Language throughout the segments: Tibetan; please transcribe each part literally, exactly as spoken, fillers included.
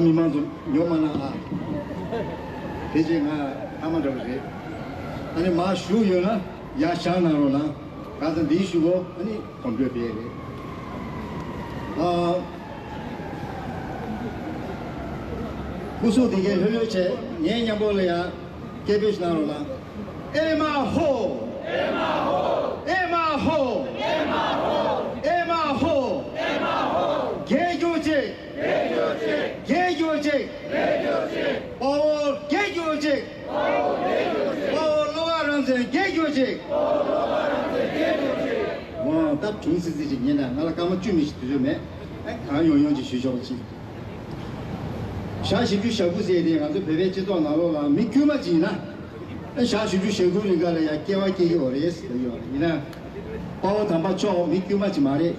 མི་མང་ཚོ་ཉོ་མ་གནང་ཨ། དེ་རྗེས་ང་ཐ་མ་འདྲ་བ་རེད། ཨ་ནི་མ་ཞུ་ཡོད་ན་ཡར་བཞག་གནང་རོགས་གནང་། ག་ཚོད་འདི་ཞུ་གོ་ཨ་ནི་གོམ་བགྲོད་སྤེལ་རེད། ཨ། སྐུ་གཟུགས་དེ་གའི་ལྷོད་ལྷོད་བྱས་ངའི་མཉམ་པོ་ལ་ཡང་སྐད་འབོད་ཞིག་གནང་རོགས་གནང་། ཨེ་མ་ཧོ། ཨེ་མ་ཧོ། ཨེ་མ་ཧོ། རྒྱལ་གྱུར་ཅིག། རྒྱལ་གྱུར་ཅིག། དཔའ་བོ་རྒྱལ་གྱུར་ཅིག། དཔའ་བོ་བློ་དགའ་རང་བཙན་རྒྱལ་གྱུར་ཅིག། འོ་ད་དྲུང་སི་སི་ཅིག་ཉན་དང་ང་ལ་སྐར་མ་བཅུ་མི་ཞིག་དུས་ཚོད་མེད། ཨ་གང་ཡོང་ཡོང་ཅིག་ཞུ་ཆོག་པ་ཅིག། ཞག་བཞི་བཅུ་ཞེ་དགུ་ཟེར་དེ་ང་ཚོ་བོད་པའི་སྤྱི་ཚོགས་ནང་ལོགས་ལ་མི་དཀྱུས་མ་ཅིག་ཡིན་ན། ཨ་ཞག་བཞི་བཅུ་ཞེ་དགུ་རིང་ག་ལ་ཡང་སྐྱེ་བ་སྐྱེ་གི་ཡོད་རེད་ཟེར་ཡོད་རེད་ཡིན་ན། དཔའ་བོ་དམ་པ་མཆོག་མི་དཀྱུས་མ་ཅིག་མ་རེད།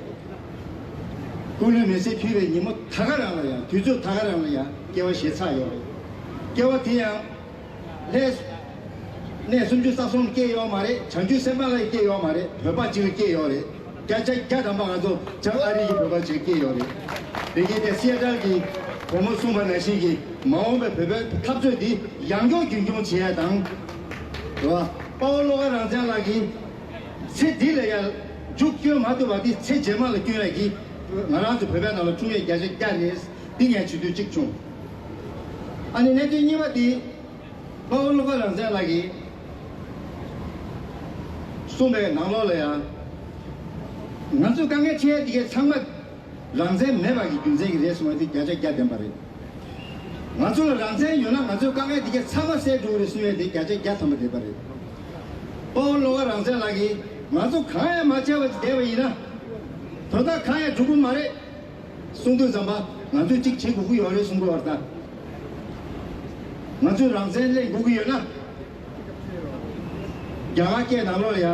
སྐུ་ལུས་མེ་སྲེག་ཕུལ་བའི་ཉིན་མོ་ད་ག་རང་ལ་ཡང་དུས་ཚོད་ད་ག་རང་ལ་ཡང་སྐྱེ་བ་བཞེས་ཚར་ཡོད་རེད། སྐྱེ་བ་དེ་ཡང་ལྷས་གནས་སུམ་ཅུ་རྩ་གསུམ་སྐྱེས་ཡོད་མ་རེད། བྱང་ཆུབ་སེམས་དཔའ་ལ་སྐྱེས་ཡོད་མ་རེད། བོད་པ་གཅིག་ལ་སྐྱེས་ཡོད་རེད། བརྒྱ་ཆ་བརྒྱ་ཐམ་པ་ང་ཚོ་བྱང་ཨ་རི་གི་བོད་པ་གཅིག་སྐྱེས་ཡོད་རེད། དེ་གིས་དེ་སི་ཨེ་ཊལ་གྱི་བུ་མོ་གསུངས་པ་ནང་བཞིན་གྱི་མ་འོངས་པའི་བོད་པའི་འཐབ་རྩོད་འདི་ཡང་སྐྱོང་རྒྱུན་འཁྱོངས་བྱེད་ཡ་དང་། རེད་བ། དཔའ་བོ་བློ་དགའ་རང་བཙན་ལགས་ཀྱིས་ཚེ་འདི་ལ་ཡང་མཇུག་སྐྱོན་མ་ཐུབ་པ་འདི་ཚེ་རྗེས་མ་ལ་སྐྱོན་ཡ་གི་ང་རང་ཚོ་བོད་པའི་ནང་ལ་འཁྲུངས་ཡས་བརྒྱ་ཆ་བརྒྱ་རེད། འདི་ངས་ཇུས་འདོན་གཅིག་བྱུང་། ཨ་ནི་གནད་དོན་གཉིས་པ་འདི། དཔའ་བོ་བློ་དགའ་རང་བཙན་ལགས་ཀྱིས་གསུངས་པའི་ནང་ལོགས་ལ་ཡང་། ང་ཚོས་དཀའ་ངལ་འཕྲད་ཡ་དེ་གའི་ཚང་མ་རང་བཙན་མེད་པ་གི་རྒྱུ་མཚན་གྱིས་རེད་གསུངས་པ་དེ་བརྒྱ་ཆ་བརྒྱ་བདེན་པ་རེད། ང་ཚོ་ལ་རང་བཙན་ཡོད་ན་ང་ཚོའི་དཀའ་ངལ་དེ་གའི་ཚང་མ་སེལ་འགྲོ་གི་རེད་གསུངས་ཡ་དེ་བརྒྱ་ཆ་བརྒྱ་ཐམ་པ་བདེན་པ་རེད། དཔའ་བོ་བློ་དགའ་རང་བཙན་ལགས་ཀྱིས་ང་ཚོ་གང་ཡང་མ་བྱས་པ་ཅིག་བསྡད་པ་ཡིན་ན། དོན་དག་གང་ཡང་འགྲུབ་ཀྱི་མ་རེད། གསུང་དུས་ཙམ་པ་ང་ཚོས་གཅིག་བྱེད་དགོས་ཀྱི་ཡོད་རེད་གསུང་གི་བར་ད། ང་ཚོས་རང་བཙན་ལེན་དགོས་ཀྱི་ཡོད་ན། རྒྱ་གར་སྐད་ནང་ལོགས་ལ་ཡ།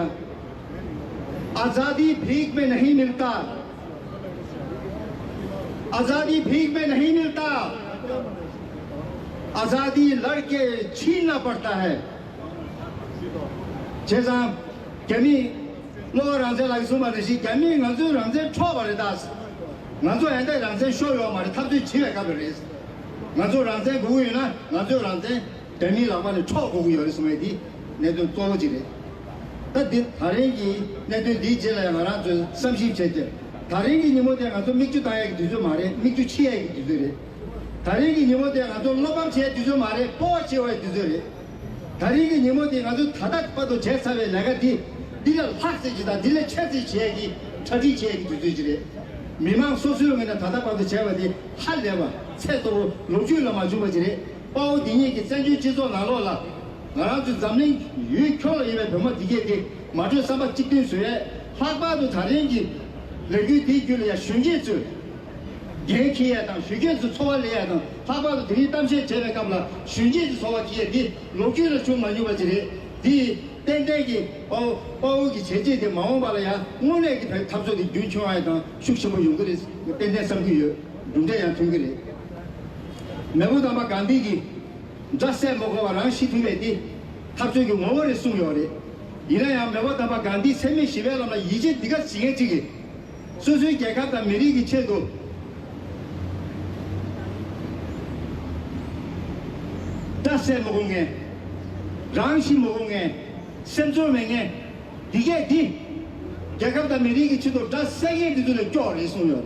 आज़ादी भीख में नहीं मिलता। आज़ादी भीख में नहीं मिलता। आज़ादी लड़ के छीनना पड़ता है। བྱས་ཙང་རྒྱ་མི། བློ་དགའ་རང་བཙན་ལགས་ཀྱིས་གསུངས་པ་ནང་བཞིན་རྒྱ་མིས་ང་ཚོའི་རང་བཙན་འཕྲོག་པ་རེད་ད། ང་ཚོ་ཡང་དེ་རང་བཙན་ཤོར་ཡོད་མ་རེད། འཐབ་རྩོད་བྱེད་པའི་སྐབས་ལ་རེད། ང་ཚོ་རང་བཙན་དགོས་ཀྱི་ཡོད་ན་ང་ཚོའི་རང་བཙན་རྒྱ་མིའི་ལག་པ་ནས་འཕྲོག་དགོས་ཀྱི་ཡོད་རེད་གསུངས་པའི་འདི་གནད་དོན་གཙོ་བོ་གཅིག་རེད། ད་འདི་ད་རིང་གི་གནད་དོན་འདིའི་རྗེས་ལ་ཡང་ང་རང་ཚོས་བསམ་ཞིབ་བྱས་ཏེ། ད་རིང་གི་ཉིན་མོ་དེ་ང་ཚོ་མིག་ཆུ་བཏང་ཡག་གི་དུས་ཚོད་མ་རེད། མིག་ཆུ་ཕྱིས་ཡག་གི་དུས་ཚོད་རེད། ད་རིང་གི་ཉིན་མོ་དེ་ང་ཚོ་བློ་ཕམ་བྱེད་ཡག་དུས་ཚོད་མ་རེད། སྤོབས་པ་བྱེད་དགོས་ཡག་དུས་ཚོད་རེད། ད་རིང་གི་ཉིན་མོ་འདི་ང་ཚོས་ད་ལྟ་བར་དུ་བྱས་ཚར་བའི་ལས་ཀ་འདི། འདི་ལས་ལྷག་ཙམ་ཞིག་དང་འདི་ལས་ཆེ་ཙམ་བྱེད་ཡག་གི་གྲ་སྒྲིག་བྱེད་ཡག་གི་དུས་ཚོད་ཅིག་རེད། མི་མང་སོ་སོའི་ངོས་ནས་ད་ལྟ་བར་དུ་བྱས་པ་འདི་ཧ་ལས་པ་ཚད་མཐོ་པོ་ལོ་རྒྱུས་ལ་མ་བྱུང་བ་ཅིག་རེད། དཔའ་བོ་འདི་ཉིད་ཀྱི་བཙན་བྱོལ་སྤྱི་ཚོགས་ནང་ལོགས་ལ། ང་རང་ཚོའི་འཛམ་གླིང་ཡུལ་ཁྱོན་ལ་ཡོད་པའི་བོད་མི་འདི་གས་འདི་མ་གྲོས་བསམ་པ་གཅིག་མཐུན་བཟོ་ཡས། ལྷག་པར་དུ་ད་རིང་གི་ལས་འགུལ་འདིའི་བརྒྱུད་ལ་ཡང་གཞོན་སྐྱེས་ཚོས། འགན་འཁྱེར་ཡ་དང་གཞོན་སྐྱེས་ཚོ་འཚོ་བ་ལེན་ཡ་དང་། ལྷག་པར་དུ་དེ་རིང་གཏམ་བཤད་བྱེད་པའི་སྐབས་ལ་གཞོན་སྐྱེས་ཚོ་འཚོ་བ་སྐྱེལ་ཡ་འདི་ལོ་རྒྱུས་ལ་བྱུང་མ་མྱོང་བ་ཅིག་རེད། འདི་ཏན་ཏན་གྱི་དཔའ་བོ་དཔའ་བོ་གི་བྱས་རྗེས་དེ་མ་འོངས་པ་ལ་ཡང་དངོས་གནས་ཀྱི་འཐབ་རྩོད་དེ་རྒྱུན་འཁྱོངས་ཡ་དང་ཤུགས་ཆེན་པོ་ཡོང་གི་རེད། ཏན་ཏན་བསམ་གྱི་ཡོད། གྲུབ་འབྲས་ཡང་ཐོན་གྱི་རེད། མེས་པོ་དམ་པ་གྷན་དྷི་གིས། དགྲ་བསད་མི་དགོས་པ་རང་ཤི་ཐུབ་པའི་དེ་འཐབ་རྩོད་ཀྱི་ངོ་བོ་རེད་གསུངས་ཡོད་རེད། ཡིན་ན་ཡང་མེས་པོ་དམ་པ་གྷན་དྷི་འཚེ་མེད་ཞི་བའི་ལམ་ལ་ཡིད་ཆེས་འདི་ག་བྱེད་མཁན་གཅིག་གིས། སོ་སོའི་རྒྱལ་ཁབ་དང་མི་རིགས་ཀྱི་ཆེད་དུ་དགྲ་བསད་མི་དགོས་མཁན། རང་ཤི་མི་དགོས་མཁན། སེམས་ཚོར་མེད་མཁན། འདི་གས་འདི། རྒྱལ་ཁབ་དང་མི་རིགས་ཀྱི་ཆེད་དུ་དགྲ་བསད་མཁན་འདི་ཚོ་ལས་སྐྱོ་བ་རེད་གསུངས་ཡོད།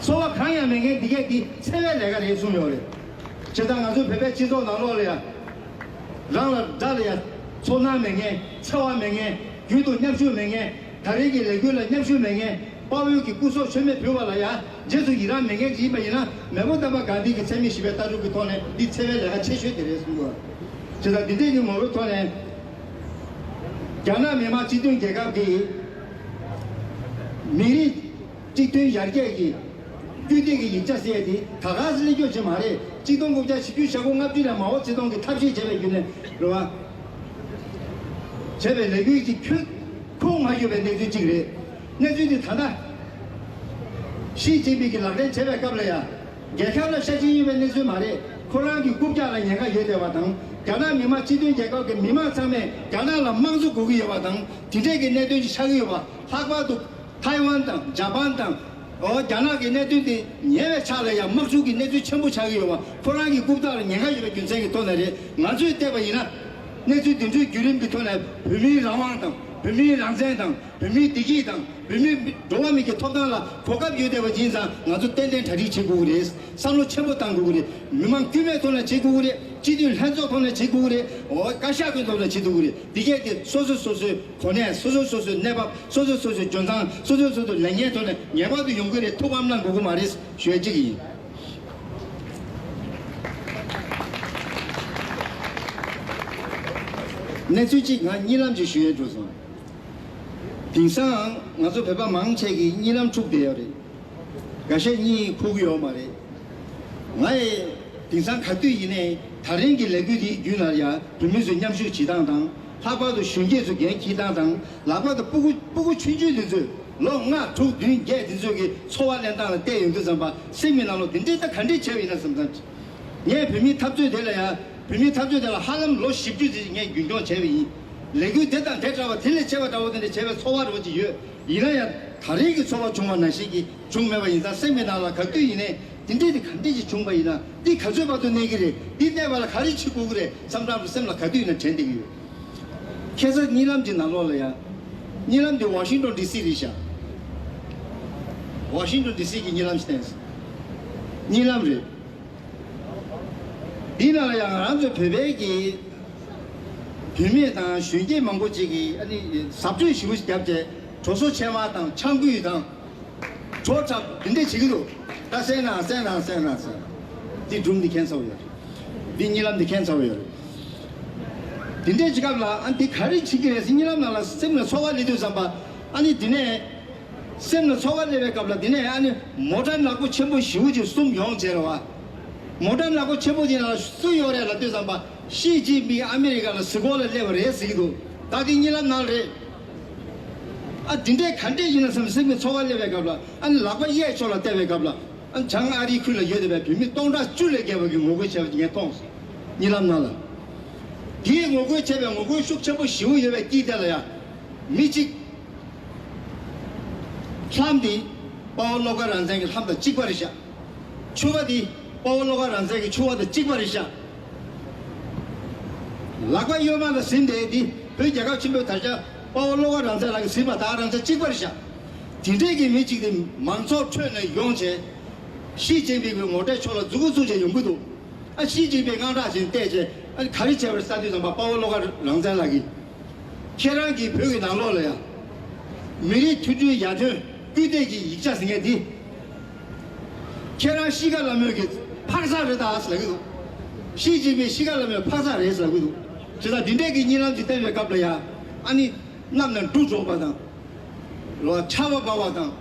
འཚོ་བ་གང་ཡང་མེད་མཁན་འདི་གས་འདི་འཚེ་བའི་ལས་ཀ་རེད་གསུངས་ཡོད་རེད། བྱས་ཙང་ང་ཚོའི་བོད་པའི་སྤྱི་ཚོགས་ནང་ལོགས་ལ་ཡང་། རང་ལ་དགྲ་ལ་ཡང་ཚོར་སྣང་མེད་མཁན། འཚེ་བ་མེད་མཁན། རྒྱུན་དུ་མཉམ་ཞུགས་མེད་མཁན། ད་རེས་ཀྱི་ལས་འགུལ་ལ་མཉམ་ཞུགས་མེད་མཁན། དཔའ་བོའི་གི་སྐུ་སྲོག་མཆོད་མེ་ཕུལ་བ་ལ་ཡང་རྗེས་སུ་ཡི་རང་མེད་མཁན་ཅིག་ཡིན་པ་ཡིན་ན། མེས་པོ་དམ་པ་གྷན་དྷི་གི་འཚེ་མེད་ཞི་བའི་ལྟ་གྲུབ་ཀྱི་ཐོག་ནས་འདི་འཚེ་བའི་ལས་ཀ་ཆེ་ཤོས་དེ་རེད་གསུངས་ཡོད། བྱས་ཙང་འདི་འདྲའི་གི་ངོ་བོའི་ཐོག་ནས། རྒྱ་ནག་མི་དམངས་སྤྱི་མཐུན་རྒྱལ་ཁབ་ཀྱི་མི་རིགས་གཅིག་མཐུན་ཡར་རྒྱས་ཀྱི་སྐུལ་འདེད་ཀྱི་ཡིག་ཆ་ཟེར་ཡས་དེ་ད་ག་སེ་ལེགས་སྐྱོ་ཅིག་མ་རེད། གཅིག་སྟོང་དགུ་བརྒྱ་བཞི་བཅུ་ཞེ་དགུ་ལྔ་བཅུ་ནས་མའོ་ཙེ་ཏུང་གིས་ཐབས་ཤེས་བྱས་པའི་བརྒྱུད་ནས་རེད་བ། བྱས་པའི་ལས་འགུལ་གྱི་ཁྱོན་ཁུངས་མ་ཡོད་པའི་གནས་ཚུལ་གཅིག་རེད། གནས་ཚུལ་འདི་ད་ལྟ་ཞི་ཅིན་ཕིང་གིས་ལག་ལེན་བྱས་པའི་སྐབས་ལ་ཡང་། རྒྱལ་ཁབ་ལ་ཤ་ཞེན་ཡོད་པའི་གནས་ཚུལ་མ་རེད། ཁོ་རང་གི་རྐུབ་བཀྱག་ལ་ཉེན་ཁ་ཡོད་བསྡད་པ་དང་། རྒྱ་ནག་མི་དམངས་སྤྱི་མཐུན་རྒྱལ་ཁབ་ཀྱི་མི་མང་ཚང་མས་རྒྱ་ནག་ལ་དམངས་གཙོ་དགོས་ཀྱི་ཡོད་པ་དང་། དེ་འདྲས་ཀྱི་གནད་དོན་ཞིག་ཆགས་ཀྱི་ཡོད་པ། ལྷག་པར་དུ་ཐའེ་ཝན་དང་འཇར་པན་དང་ ཨོ་རྒྱ་ནག་གི་གནད་དོན་དེ་ཉེ་བའི་ཆར་ལ་ཡང་དམག་འཁྲུག་གི་གནས་ཚུལ་ཆེན་པོ་ཆགས་ཀྱི་ཡོད་པ། ཁོ་རང་གི་རྐུབ་སྟེགས་ལ་ཉེན་ཁ་ཡོད་པའི་རྒྱུ་མཚན་གྱི་ཐོག་ནས་རེད། ང་ཚོས་བལྟས་པ་ཡིན་ན། གནས་ཚུལ་འདི་འདྲའི་བརྒྱུད་རིམ་གྱི་ཐོག་ནས་བོད་མིའི་རང་དབང་དང་། བོད་མིའི་རང་བཙན་དང་། བོད་མིའི་བདེ་སྐྱིད་དང་། བོད་མིའི་འགྲོ་བ་མི་གི་ཐོབ་ཐང་ལ་གོ་སྐབས་ཡོད་བསྡད་པ་ཡིན་ཙང་། ང་ཚོ་ཏན་ཏན་གྲ་སྒྲིག་བྱེད་དགོས་ཀྱི་རེད། བསམ་བློ་ཆེན་པོ་བཏང་དགོས་ཀྱི་རེད། མི་མང་དཀྱུས་མའི་ཐོག་ནས་བྱེད་དགོས་ཀྱི་རེད། སྤྱི་འཐུས་ལྷན་ཚོགས་ཐོག་ནས་བྱེད་དགོས་ཀྱི་རེད། འོ་བཀའ་ཤག་གི་ཐོག་ནས་བྱེད་དགོས་ཀྱི་རེད། འདི་གས་དེ་སོ་སོ་སོ་སོའི་གོ་གནས། སོ་སོ་སོ་སོའི་གནས་བབ། སོ་སོ་སོ་སོའི་འཇོན་ཐང་། སོ་སོ་སོ་སོའི་ལས་འགན་ཐོག་ནས་ངེས་པར་དུ་ཡོང་གི་རེད། ཐུགས་ཕམ་གནང་དགོས་ཀྱི་མ་རེད་ཞུ་ཡ་གཅིག་ཡིན། གནས་ཚུལ་གཅིག་ང་གཉིད་ལམ་གཅིག་ཞུ་ཡ་འགྲོ་སོང་། དེང་སང་ང་ཚོ་བོད་པ་མང་ཆེ་གིས་གཉིད་ལམ་འཁྲུག་བསྡད་ཡོད་རེད། འགའ་ཤས་གཉིད་ཁུག་གི་ཡོད་མ་རེད། ང་ཡི་དེང་སང་ག་དུས་ཡིན་ནའི་ད་རིང་གི་ལས་འགུལ་འདིའི་བརྒྱུད་ནས་ཡ་བོད་མི་ཚོས་མཉམ་ཞུགས་བྱེད་སྟངས་དང་། ལྷག་པར་དུ་གཞོན་སྐྱེས་ཚོས་འགན་འཁྱེར་སྟངས་དང་། ལྷག་པར་དུ་སྤུ་གུ་སྤུ་གུ་ཆུང་ཆུང་འདི་ཚོས། ལོ་ལྔ་དྲུག་བདུན་བརྒྱད་འདི་ཚོས་ཀྱི་འཚོ་བ་ལེན་སྟངས་ལ་བལྟས་ཡོང་དུས་ཙམ་པ། སེམས་ཀྱི་ནང་ལོགས་འདི་འདྲའི་ད་ག་འདྲས་བྱས་པ་ཡིན་ན་བསམ་བསམ། ངས་བོད་མིའི་འཐབ་རྩོད་དེ་ལ་ཡ། བོད་མིའི་འཐབ་རྩོད་དེ་ལ་ཧ་ལམ་ལོ་བཞི་བཅུ་ཙམ་ངས་རྒྱུན་སྐྱོང་བྱས་པ་ཡིན། ལས་འགུལ་དེ་དང་དེ་འདྲ་བ། དེ་ལས་བྱས་པ་འདྲ་བོ་དེ་འདྲ་བྱས་པའི་ཚོར་བ་རོ་ཅིག་ཡོད། ཡིན་ན་ཡང་ད་རེས་ཀྱི་ཚོར་བ་བྱུང་བ་ནང་བཞིན་གྱི་བྱུང་མེད་པ་ཡིན་ཙང་། སེམས་ཀྱི་ནང་ལ་ག་དུས་ཡིན་ནའི་འདི་འདྲས་དེ་ག་འདྲས་ཅིག་བྱུང་བ་ཡིན་ན། འདི་ག་ཚོད་བར་དུ་གནས་ཀྱི་རེད། འདི་གནས་པ་ལ་ག་རེ་བྱེད་དགོས་ཀྱི་རེད་བསམ་སྟངས་སེམས་ལ་ག་དུས་ཡིན་ན་དྲན་བསྡད་ཀྱི་ཡོད། ཁ་སང་གཉིད་ལམ་གྱི་ནང་ལོགས་ལ་ཡ། གཉིད་ལམ་འདི་ཝ་ཤིང་ཏོན་ཌི་སི་རེད་ཤག་ཝ་ཤིང་ཏོན་ཌི་སི་གི་གཉིད་ལམ་ཞིག་བསྟན་སོང་། གཉིད་ལམ་རེད། འདི་ནང་ལ་ཡང་ང་རང་ཚོ་བོད་པའི་གི་བུད་མེད་དང་གཞོན་སྐྱེས་མང་པོ་ཅིག་གིས་ཨ་ནི་གཟབ་སྤྲོས་ཞེ་པོ་ཞིག་བརྒྱབ་བྱས། གྲོ་སོ་ཕྱེ་མ་དང་ཆང་སྐུད་དང་། བྲོ་འཁྲབ་འདི་འདྲས་བྱེད་ཀྱི་འདུག་ད་སེང་ན་སེང་ན་སེང་ན་སེང་། འདི་སྒྲུང་འདི་མཁྱེན་ཚར་བ་ཡོད་རེད། འདི་གཉིད་ལམ་འདི་མཁྱེན་ཚར་བ་ཡོད་རེད། འདི་འདྲས་ཀྱི་སྐབས་ལ་ཨ་འདི་ག་རེ་བྱེད་ཀྱི་རེད་ཟེར། གཉིད་ལམ་ནང་ལ་སེམས་ལ་ཚོར་བ་སླེབས་དུས་ཙམ་པ། ཨ་ནི་འདི་ནས། སེམས་ལ་ཚོར་བ་སླེབས་པའི་སྐབས་ལ་འདི་ནས་ཨ་ནི་མོ་ཊ་ནག་པོ་ཆེན་པོ་ཞེ་པོ་ཅིག་གསུམ་ཡོང་བྱས་རེད་བ། མོ་ཊ་ནག་པོ་ཆེན་པོ་འདི་ནང་ལ་སུ་ཡོད་རེད་ལབ་དུས་ཙམ་པ། ཞི་ཅིན་ཕིང་ཨ་མི་རི་ཀ་ལ་གཟིགས་སྐོར་ལ་སླེབས་པ་རེད་ཟེར་གྱི་འདུག་ད་འདི་གཉིད་ལམ་ནང་རེད། ཨ་འདི་འདྲས་ག་འདྲས་ཡིན་ན་བསམ། སེམས་ཀྱི་ཚོར་བ་སླེབས་པའི་སྐབས་ལ། ཨ་ནི་ལག་པ་གཡས་ཕྱོགས་ལ་གཏད་པའི་སྐབས་ལ། ཨ་ནི་བྱང་ཨ་རིའི་ཁུལ་ལ་ཡོད་བསྡད་པའི་བོད་མི་སྟོང་ཕྲག་བཅུ་ལས་བརྒལ་བ་གིས་ངོ་རྒོལ་བྱས་པ་ངས་མཐོང་སོང་། གཉིད་ལམ་ནང་ལ། དེའི་ངོ་རྒོལ་བྱས་པའི་ངོ་རྒོལ་ཤུགས་ཆེན་པོ་ཞེ་པོ་ཡོད་པའི་དཀྱིལ་དེ་ལ་ཡང་། མི་གཅིག་ལྷམ་དེ་དཔའ་བོ་བློ་དགའ་རང་བཙན་གྱི་ལྷམ་དང་གཅིག་པ་རེད་ཤག་ཕྱུ་པ་དེ་དཔའ་བོ་བློ་དགའ་རང་བཙན་གྱི་ཕྱུ་པ་དང་གཅིག་པ་རེད་ཤག་ལག་པ་གཡོན་མ་ལ་ཟིན་བསྡད་དེ་བོད་རྒྱལ་ཁབ་ཆེན་པོའི་དར་ཆ་དཔའ་བོ་བློ་དགའ་རང་བཙན་ལགས་ཀྱིས་ཟིན་པ་དང་རང་བཙན་གཅིག་པ་རེད་ཤག་དེ་འདྲས་ཀྱི་མི་གཅིག་དེ་མང་ཚོགས་ཁྲོད་ནས་ཡོང་བྱས། ཞི་ཅིན་ཕིང་གི་ངོ་སྤྲོད་ཕྱོགས་ལ་མཛུབ་གུ་བཙུགས་བྱས་ཡོང་གི་འདུག་ཨ་ཞི་ཅིན་ཕིང་དངངས་སྐྲག་བྱས་བལྟས་བྱས། ཨ་ག་རེ་བྱས་པ་རེད་ཟེར་དུས་ཙམ་པ། དཔའ་བོ་བློ་དགའ་རང་བཙན་ལགས་ཀྱིས། ཁྱེད་རང་གིས་བོད་ཀྱི་ནང་ལོགས་ལ་ཡང་། མི་རིགས་མཐུན་སྒྲིལ་ཡར་ཐོན་སྐུལ་འདེད་ཀྱི་ཡིག་ཆ་ཟེར་མཁན་འདི། ཁྱེད་རང་ཤི་ཁ་ལ་མོས་ཀྱི་འཕག་འཚག་རེད་ད་ཟེར་ལབ་ཀྱི་འདུག་ཞི་ཅིན་ཕིང་ཤི་ཁ་ལ་མོས་འཕག་འཚག་རེད་ཟེར་ལབ་ཀྱི་འདུག་བྱས་ཙང་འདི་འདྲས་ཀྱི་གཉིད་ལམ་ཅིག་བསྟན་པའི་སྐབས་ལ་ཡ། ཨ་ནི་གནམ་ནས་འབྲུ་འགྲོ་བ་དང་། ལོ་ཆར་པ་འབབ་པ་དང་།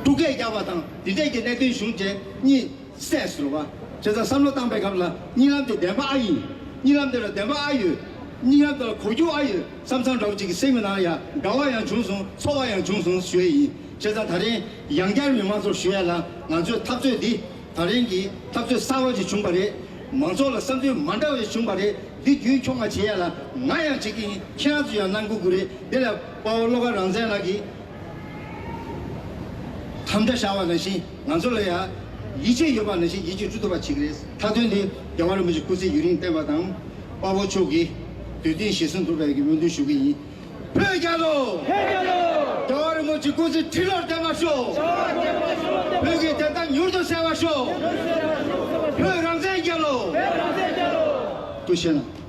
འབྲུག་སྐད་རྒྱག་པ་དང་། འདི་འདྲས་ཀྱི་གནད་དོན་བྱུང་རྗེས་གཉིད་སད་ཟེར་བ། བྱས་ཙང་བསམ་བློ་བཏང་པའི་སྐབས་ལ། གཉིད་ལམ་དེ་བདེན་པ་ཨ་ཡིན། གཉིད་ལམ་དེ་ལ་བདེན་པ་ཨ་ཡོད། གཉིད་ལམ་དེ་ལ་གོ་རྒྱུ་ཨ་ཡོད་བསམ་བསམ་འདྲ་བོ་ཅིག་གི་སེམས་ཀྱི་ནང་ལ་ཡ་དགའ་བ་ཡང་བྱུང་སོང་། ཚོར་བ་ཡང་བྱུང་སོང་ཞུ་ཡས་ཡིན། བྱས་ཙང་ད་རིང་ཡང་བསྐྱར་མི་མང་ཚོར་ཞུ་ཡ་ལ། ང་ཚོའི་འཐབ་རྩོད་འདི་ད་རིང་གི་འཐབ་རྩོད་གསར་བ་ཅིག་བྱུང་བ་རེད། མང་ཚོགས་ལ་བསམ་ཚུལ་མ་འདྲ་བ་ཞིག་བྱུང་བ་རེད། འདི་རྒྱུན་འཁྱོངས་པ་བྱེད་ཡ་ལ་ང་ཡང་བྱེད་ཀྱི་ཡིན། ཁྱེད་རང་ཚོ་ཡང་གནང་དགོས་ཀྱི་རེད། འདི་ལ་དཔའ་བོ་བློ་དགའ་རང་བཙན་ལགས་ཀྱིས་དམ་བཅའ་བཞག་པ་ནང་བཞིན། ང་ཚོ་ལ་ཡང་ཡིད་ཆེས་ཡོད་པ་ནང་བཞིན་ཡིད་ཆེས་སྒྲུབ་ཐུབ་པ་བྱེད་ཀྱི་རེད། མཐའ་དོན་འདི་རྒྱལ་བ་རིན་པོ་ཆེ་སྐུ་ཚེ་ཡུན་རིང་བརྟན་པ་དང་། དཔའ་བོ་མཆོག་གི་འདོད་དོན་གཞིར་བཟུང་ཐུབ་པའི་གི་སྨོན་འདུན་ཞུ་གི་ཡིན། བོད་རྒྱལ་ལོ། བོད་རྒྱལ་ལོ། རྒྱལ་བ་རིན་པོ་ཆེ་སྐུ་ཚེ་ཁྲི་ལོར་བརྟན་པར་ཤོག་བོད་ཀྱི་བདེན་མཐའ་མྱུར་དུ་གསལ་བར་ཤོག་བོད་རང་བཙན་རྒྱལ་ལོ། བོད་རང་བཙན་རྒྱལ་ལོ། ཐུགས་རྗེ་གནང་།